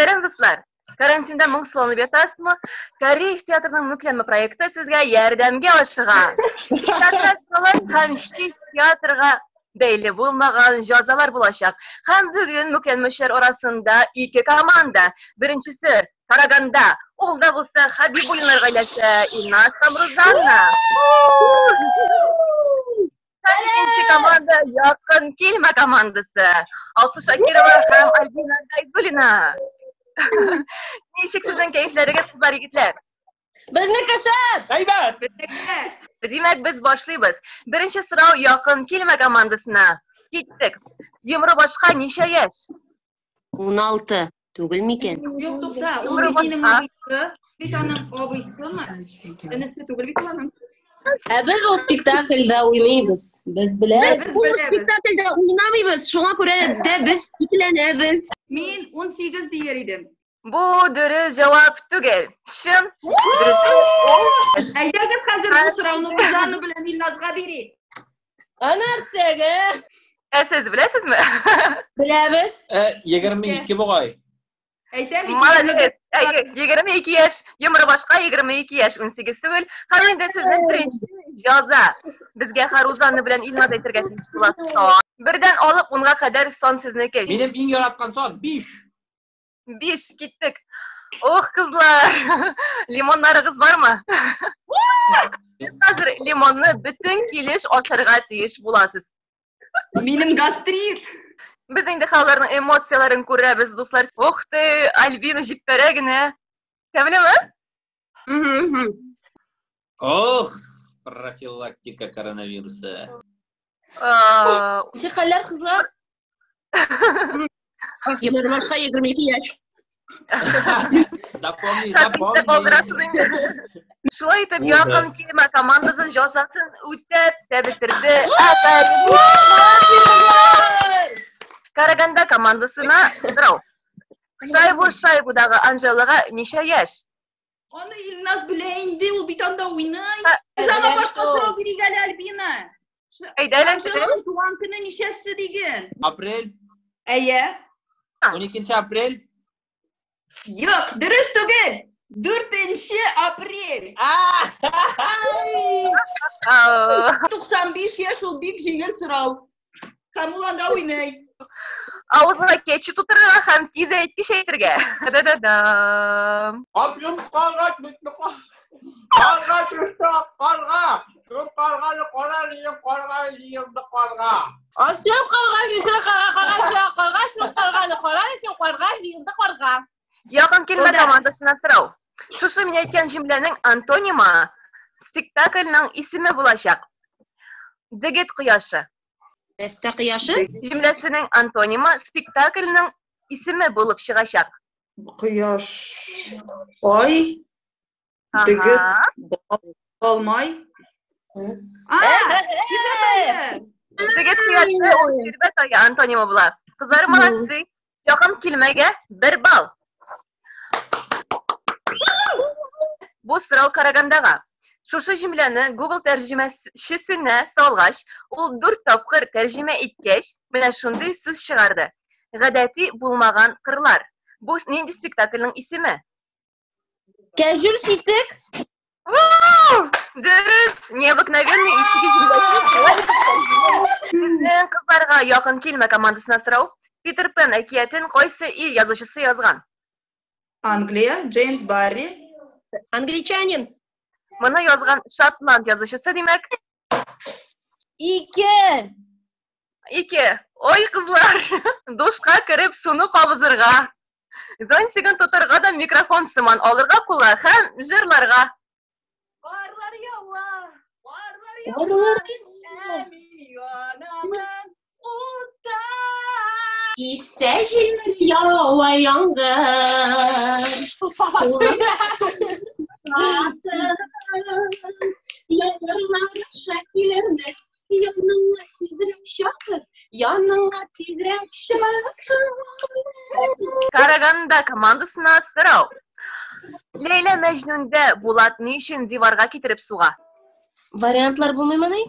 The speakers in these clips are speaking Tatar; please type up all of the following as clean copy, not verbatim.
Сәлам, дуслар! Карантинда моңсуланып ятасызмы? Кариев театрының Мүкләнмә проекты сезгә ярдәмгә ашыга. Театраль сораулар һәм һич театрга бәйле булмаган җазалар булачак. Һәм бүген мүкләнмәүчеләр арасында ике команда. Беренчесе Караганда, ул да булса Хабибуллиннар гаиләсе Илназ һәм Рузанна. Һәм икенче команда Якын килмә командасы. Алсу Шакирова һәм Альбина Гайзуллина. Ничек сезнең кәефләрегез, кызлар, егетләр? Безнеке шәп! Әйбәт! Димәк, без башлыйбыз. Беренче сорау Якын килмә командасына. Киттек. Йомры башка ничә яшь? 16 түгел микән? Юк, тукта, ул бит минем абыйсы. Бит аның абыйсымы? Энесе түгел бит ул аның. Ә без ул спектакльдә уйныйбыз. Без беләбез. Без Ул беләбез. спектакльдә уйнамыйбыз, шуңа күрә дә без икеләнәбез. Мин 18 дияр идем. Бу дөрес җавап түгел. Чын дөресе ул. Әйдәгез хәзер бу сорауны Рузанна белән Илназга бирик. Ә нәрсәгә? Ә сез беләсезме? Беләбез. Ә, 22 бугай. Әйтәм бит, Молодец. Әйе, 22 яшь. Йомры башка 22 яшь, 18 түгел. Һәм инде сезнең беренче җаза. Безгә Рузанна белән Илназ әйтергә тиеш була. Сан. Бердән алып унга кадәр сан сезнеке. Минем иң яраткан сан 5. 5 киттек. Ох, кызлар, лимоннарыгыз бармы? Хәзер лимонны бөтен килеш ашарга тиеш буласыз. Минем гастрит. Без инде аларның эмоцияләрен күрәбез, дуслар. Ох ты, Альбина җиппәрә генә. Тәмлеме? Ох, профилактика коронавируса. Ничек хәлләр, кызлар? Йомырмашка 22 яшь. Запомни, запомни. Шулай итеп, Якын килмә командасы җазасын үтәп тә бетерде. Караганда командасына сорау. Шайбу шайбудагы Анжелага ничә яшь? Аны Илназ белә инде, ул бит анда уйный. Без аңа башка сорау бирик әле, Альбина. Әйдә әле. Анжеланың туган көне ничәсе диген? Апрель. Әйе. 12 апрель. Юк, дөрес түгел. 4 апрель. 95 яшь ул бик җиңел сорау. Һәм ул анда уйный. Авызыңа кетчуп тутырырга һәм тиз әйткеч әйтергә. Да-да-дам. Апрель карга төште. Карга төште, карга. Шул карганы кара дигән карга җыелды карга. Ачып карга, бисер карга, карга, шуа карга, шул карганы кара өчен карга җыелды карга. Якын килмә командасына сорау. Шушы мин әйткән җөмләнең антонимы спектакльнең исеме булачак. Дегет кояшы. Дәстә кояшы? Җөмләсенең антонимы спектакльнең исеме булып чыгачак. Кояш, ай, дегет, балмай. А, ширбәт ае! Дегет кояшы ул ширбәт ае антонимы була. Кызлар молодцы. Якын килмәгә бер балл. Бу сорау Карагандага. Шушы җөмләне Google тәрҗемәчесенә салгач, ул дүрт тапкыр тәрҗемә иткәч, менә шундый сүз чыгарды. Гадәти булмаган кырлар. Бу нинди спектакльнең исеме? Кәҗүл читек. Дөрес, необыкновенный ичеге җөмләсе. Безнең кызларга якын килмә командасына сорау. Питер Пен әкиятен кайсы ил язучысы язган? Англия, Джеймс Барри. Англичанин. Моны язган шотланд язучысы, димәк. Ике. Ике. Ой, кызлар, душка кереп суны кабызырга. Зонтигын тотарга да микрофон сыман алырга кулга һәм җырларга. Карлар ява, карлар ява, ә мин янамын утта. Исә җилләр ява яңгыр. Яңгырлар аша килерме? Яныңа тизрәк чакыр, яныңа тизрәк чакыр. Караганда командасына сорау. Ләйлә Мәҗнүндә Булат ни өчен диварга китереп суга? Вариантлар булмыймыни?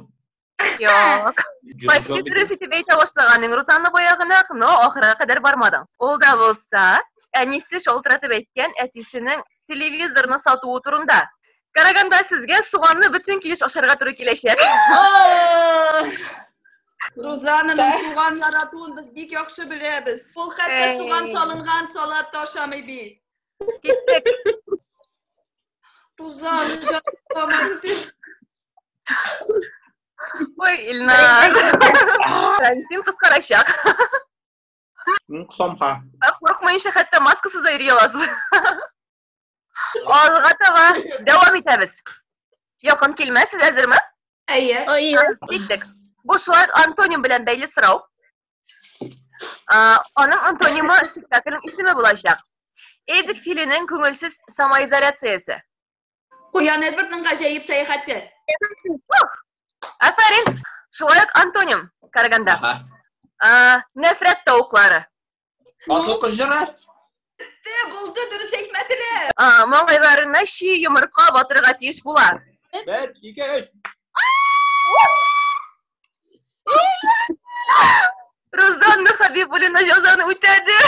Юк. Почти дөрес итеп әйтә башлаганың Рузанна баягынак, но ахырга кадәр бармадың. Ул да булса, Әнисе шалтыратып әйткән әтисенең телевизорны сатуы турында. Караганда сезгә суганны бөтен килеш ашарга туры киләчәк. Рузананың суган яратуын без бик яхшы беләбез. Ул хәтта суган салынган салат та ашамый бит. Киттек. Рузана җаным. Ой, Илназ. Карантин кыскарачак. Мин косам-ха. Курыкмаенча хәтта маскасыз да йөри аласыз. Алга таба дәвам итәбез. Якын килмә, сез әзерме? Әйе. Әйе. Киттек. Бу шулай антоним белән бәйле сорау. Аның антонимы спектакльнең исеме булачак. Эдик филенең күңелсез самоизоляциясе. Куян Эдвардның гаҗәеп сәяхәте. Афәрин! Шулай ук антоним Караганда. Нәфрәт тавыклары. Асыл кыз җыры. Бетте, булды, дөрес әйтмәделәр. Маңгайларына чи йомырка батырырга тиеш була. Бер, ике, өч. Рузанна Хабибуллина җәзаны үтәде.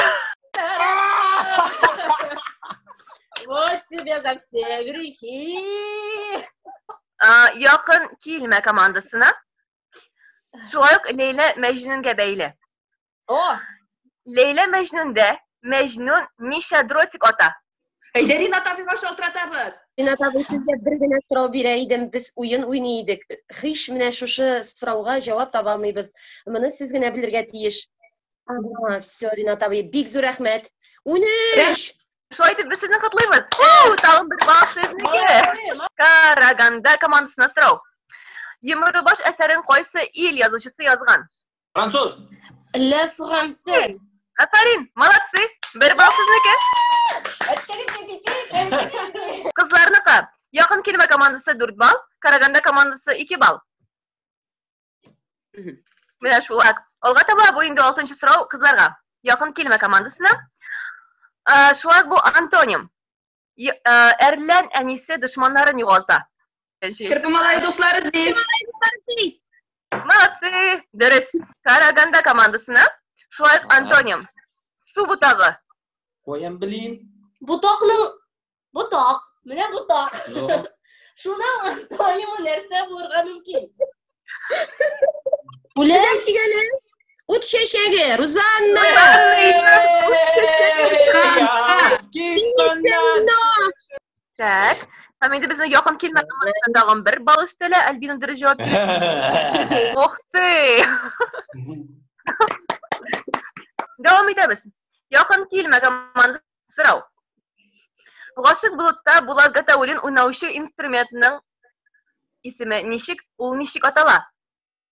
Вот тебе за все грехи. Якын килмә командасына. Шулай ук Ләйлә Мәҗнүнгә бәйле. О! Ләйлә Мәҗнүндә Мәҗнүн ничә дротик ата? Әйдә, Ринат абыйга шалтыратабыз. Ринат абый, сезгә бер генә сорау бирә идем. Без уен уйный идек. Һич менә шушы сорауга җавап таба алмыйбыз. Моны сез генә белергә тиеш. Ага, все, Ринат абый, бик зур рәхмәт. 13! Шулай итеп, без сезне котлыйбыз. Фу, тагын бер балл сезнеке. Караганда командасына сорау. Йомрыбаш әсәрен кайсы ил язучысы язган? Француз. Le français. Афәрин, молодцы. Бер балл сезнеке. Кызларныкы. Якын килмә командасы 4 балл, Караганда командасы 2 балл. Менә шулай. Алга таба бу инде 6 сорау кызларга. Якын килмә командасына. Шулай бу антоним. Әрлән әнисе дошманнарын югалта. Керпе малай дуслар эзли. Молодцы! Дөрес. Караганда командасына. Шулай ук антоним. Су ботагы. Каян белим? Ботакның ботак, менә ботак. Шуның антонимы нәрсә булырга мөмкин? Үлән дигәне ут чәчәге, Рузанна! Так. Һәм инде безнең якын килмә тагын бер балл өстәлә. Альбина дөрес җавап бирде. Ох ты! Дәвам итәбез. Якын килмә команда сорау. Гашык болытта Булат Гатауллин уйнаучы инструментның исеме ничек, ул ничек атала?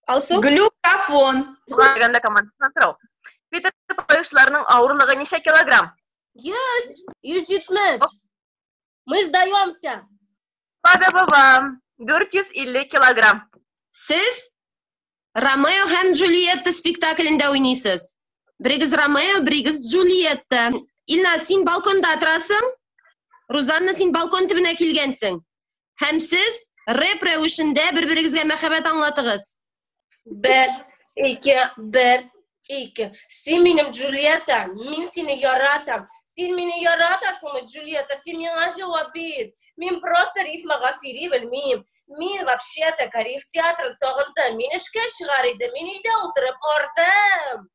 Алсу? Глюкофон. Караганда командасына сорау. Питер Паюшларның авырлыгы ничә килограмм? 100, 170. Мы сдаемся. Па-да-ба-бам. 450 килограмм. Сез Ромео һәм Джульетта спектаклендә уйныйсыз. Берегез Ромео, берегез Джульетта. Илназ, син балконда торасың. Рузанна, син балкон төбенә килгәнсең. Һәм сез рэп рәвешендә бер-берегезгә мәхәббәт аңлатыгыз. Бер, ике, бер, ике. Син минем Джульетта, мин сине яратам. Син мине яратасыңмы, Джульетта? Син миңа җавап бир. Мин просто рифмага сөйли белмим. Мин вообще-то Кариев театрын сагындым. Мин эшкә чыгар идем. Мин өйдә утырып ардым.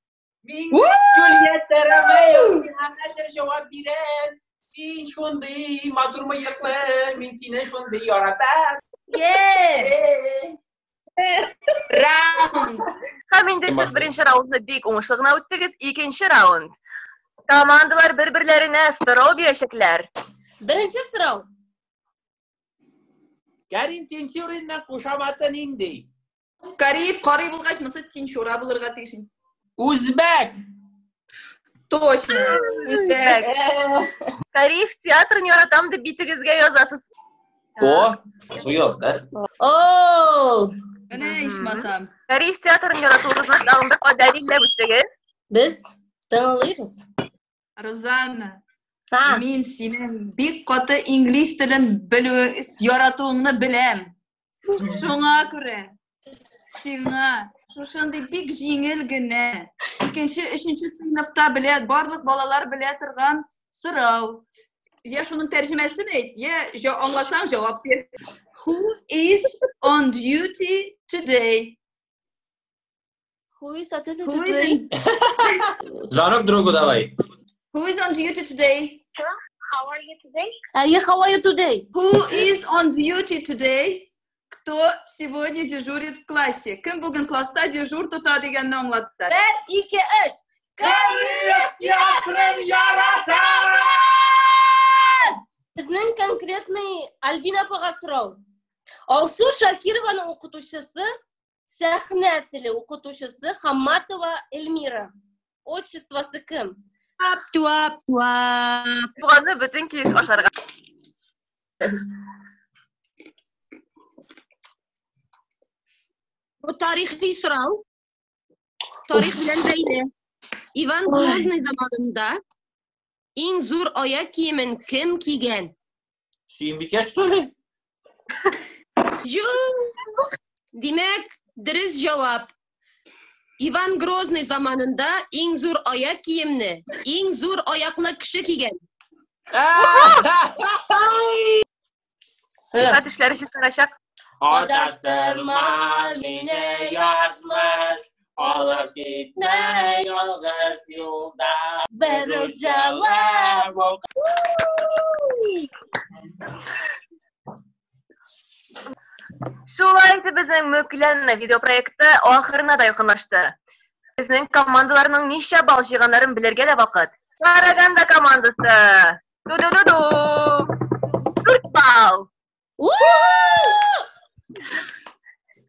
Мин Джульетта Ромео, миңа хәзер җавап бирәм. Син шундый матур мыеклы, мин сине шундый яратам. Yes! Раунд. Һәм инде сез беренче раундны бик уңышлы гына үттегез. Икенче раунд. Командалар бер-берләренә сорау бирәчәкләр. Беренче сорау. Кәрим Тинчуринның кушаматы нинди? Кариев карый булгач, монысы Тинчура булырга тиеш. Үзбәк. Точно. Үзбәк. Кариев театрын яратам дип битегезгә язасыз. О, язды. О! Менә ичмасам. Кариев театрын яратуыгызны тагын бер кат дәлилләп үттегез. Без тыңлыйбыз. Розанна, Ха. мин синең бик каты инглиз телен белү, яратуыңны беләм. Шуңа күрә сиңа шушындый бик җиңел генә икенче, өченче сыйныфта белә, барлык балалар белә торган Сорау. Я шуның тәрҗемәсен әйт, я аңласаң җавап бир. Who is on duty today? Who is on duty Who is today? in... Звонок другу давай. Who is on duty today? How are you today? Әйе, how are you today? Who is on duty today? Кто сегодня дежурит в классе? Кем бүген класста дежур тота дигәнне аңлатты. Бер, ике, өч. Кариев театрын яратабыз! Безнең конкретный Альбина апага сорау. Алсу Шакированың укытучысы, сәхнә теле укытучысы Хамматова Эльмира. Отчествосы кем? Туап, туап, туап. Суганны бөтен килеш ашарга. Бу тарихи сорау. Тарих белән бәйле. Иван Грозный заманында иң зур аяк киемен кем кигән? Сөембикә, что ли? Юк. Димәк, дөрес җавап. Иван Грозный заманында иң зур аяк киемне иң зур аяклы кеше кигән. Сихәт эшләре чистарачак. Адаштырма мине язмыш, алып китмә ялгыш юлда. Бер җавап. Шулай итеп безнең Мүкләнмә видеопроекты ахырына да якынлашты. Безнең командаларның ничә балл җыйганнарын белергә дә вакыт. Караганда командасы. Ту-ду-ду-ду. 4 балл.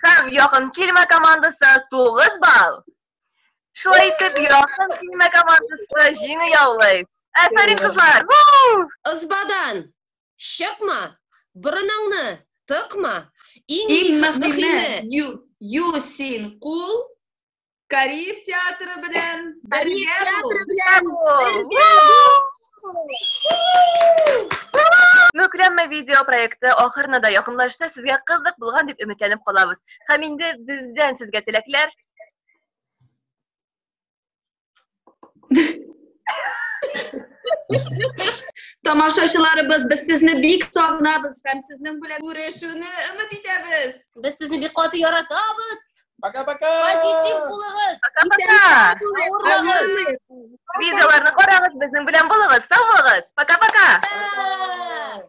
Һәм Якын килмә командасы 9 балл. Шулай итеп Якын килмә командасы җиңү яулый. Афәрин, кызлар! Ву! Ызбадан чыкма, борыныңны тыкма. Иң Иң мөһиме, мөһиме, ю син кул, Кариев театры белән Кариев бергә бул. театры белән бергә Мүкләнмә видео проекты ахырына да якынлашты. Сезгә кызык булган дип өметләнеп калабыз. Һәм инде бездән сезгә теләкләр. Тамашачыларыбыз, без сезне бик сагынабыз һәм сезнең белән күрешүне өмет итәбез. Без сезне бик каты яратабыз. Пока-пока! Позитив булыгыз. Пока-пока! Авырмагыз. Видеоларны карагыз, безнең белән булыгыз. Сау булыгыз. Пока-пока! Пока.